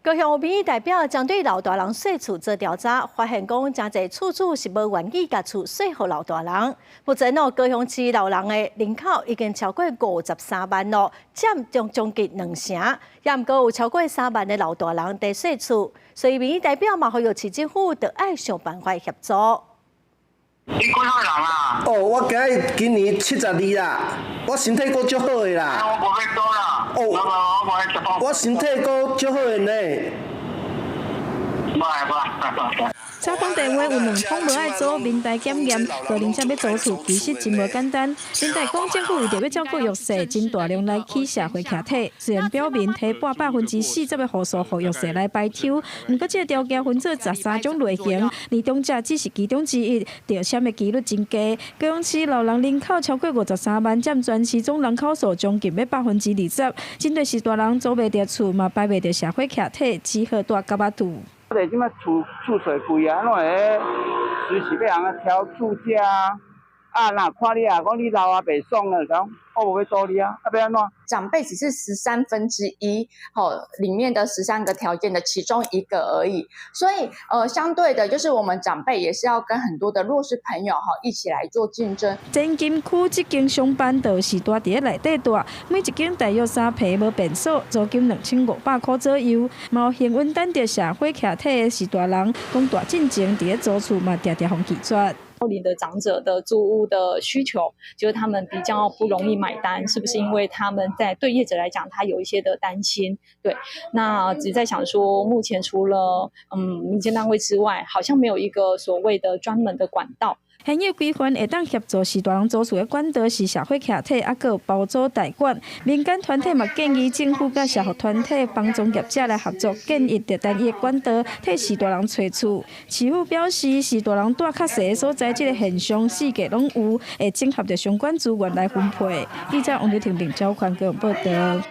高雄民意代表針對老大人稅厝做調查，發現講誠濟厝主是無願意共厝稅予老大人。目前哦，高雄市老人的人口已經超過53萬咯，佔將將近兩成，也毋過有超過3萬的老大人佇稅厝，所以民意代表嘛呼籲市政府著愛想辦法協助。你幾歲人啊？哦，我今日今年72啦，我身體閣足好的啦。我無欲租啦。哦，我身體閣足好的呢。無無。查訪電話有兩封無愛租，民代檢驗，高齡者欲租厝其實真無簡單。民代講政府為著欲照顧弱勢，真大量來起社會徛體。雖然表面提撥40%的戶數予弱勢來排抽，毋過這個條件分做13種類型，年長者只是其中之一，中籤的機率真低。高雄市老人人口超過53萬，佔全市總人口數將近欲20%。針對序大人租袂著厝，嘛排袂著社會徛體，只好蹛蛤仔厝。我哋這擺厝厝稅貴啊，攏會隨時欲人調厝價啊。啊，若看你啊，講你老啊袂爽啊，講我無欲租你啊，啊欲按怎？長輩只是1/13，吼，裡面的13個條件的其中一個而已。所以，相對的，就是我們長輩也是要跟很多的弱勢朋友哈一起來做競爭。前金區這間商辦就是蹛佇咧內底蹛，每一間大約3坪無便所，租金2500塊左右。嘛有幸運等著社會徛體的序大人，講蹛進前佇咧租厝嘛，定定予拒絕。高齡的長者的租屋的需求，就是他們比較不容易買單，是不是因為他們在對業者來講，他有一些的擔心？對，那只在想說，目前除了民間單位之外，好像沒有一個所謂的專門的管道。現有規範會當協助序大人租厝的管道是社會徛體，抑閣有包租代管。民間團體嘛建議政府佮社福團體幫助業者來合作，建立單一管道，替序大人揣厝。市府表示，序大人蹛較濟的所在，這個現象四界攏有，會整合著相關資源來分配。記者王麗婷、林昭寬報導。